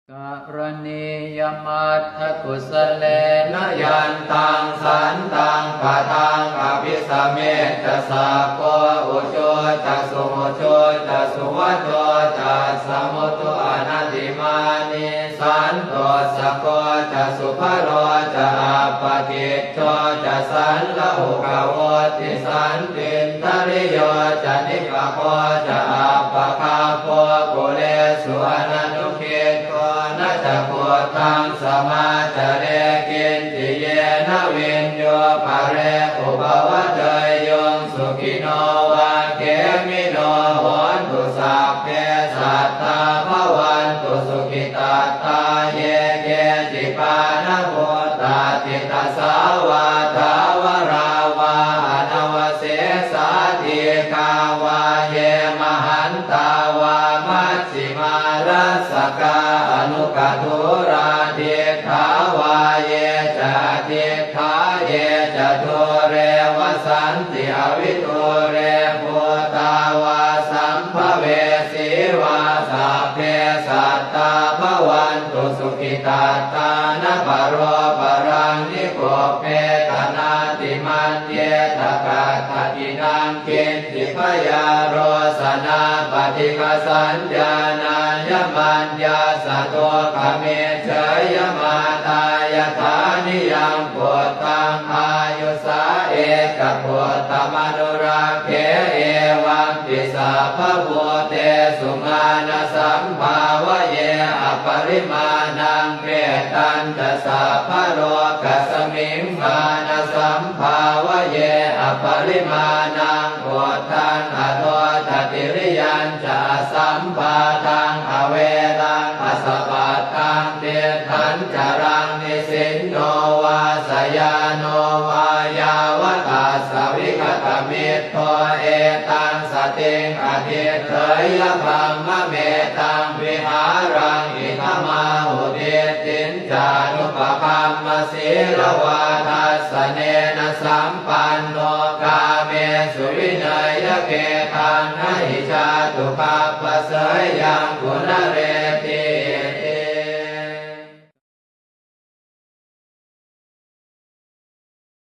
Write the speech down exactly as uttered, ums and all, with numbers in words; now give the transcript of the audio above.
Karaṇīyamatthakusalena yantaṃ santaṃ padaṃ abhisamecca, sakko ujū ca suhujū ca suvaco cassa mudu anatimānī, santussako ca subharo ca appakicco ca sallahukavutti, santindriyo ca nipako ca appagabbho kulesu ananu giddho. Na ca khuddaṃ samācare kiñci yena viññū pare upavadeyyuṃ. Sukhino vā khemino hontu, sabbe sattā bhavantu sukhitattā. Ye keci pāṇabhūtatthi, tasā vā thāvarā vā anavasesā, dīghā vā ye mahantā vā maj jhimā rassakā aṇukathūlā, diṭṭhā vā ye ca adiṭṭhā, ye ca dūre vasanti avidūre, bhūtā vā sambhavesī vā, sabbe sattā bhavantu sukhitattā. Na paro paraṃ nikubbetha, nātimaññetha katthaci naṃ kiñ ci, byārosanā paṭighasaññā, nāññamaññassa dukkhamiccheyya. Mātā yathā niyaṃ puttaṃ, āyusā ekaputtamanurakkhe, evampi sabbabhūtesu, mānasambhāvaye aparimāṇaṃ. Mettañca sabbalokasmiṃ, mānasambhāvaye aparimāṇaṃ, uddhaṃ adho ca tiriyañca, asambādhaṃ averaṃ asapattaṃ. Tiṭṭhañcaraṃ nisinno vā, sayāno vā yāvatassa vigatamiddho, etaṃ satiṃ adhiṭṭheyya, brahmametaṃ vihāraṃ idhamāhu. Diṭṭhiñ ca anupagamma, sīlavā dassanena sampanno, kāmesu vineyya gedhaṃ, na hi jātu gabbhaseyyaṃ punare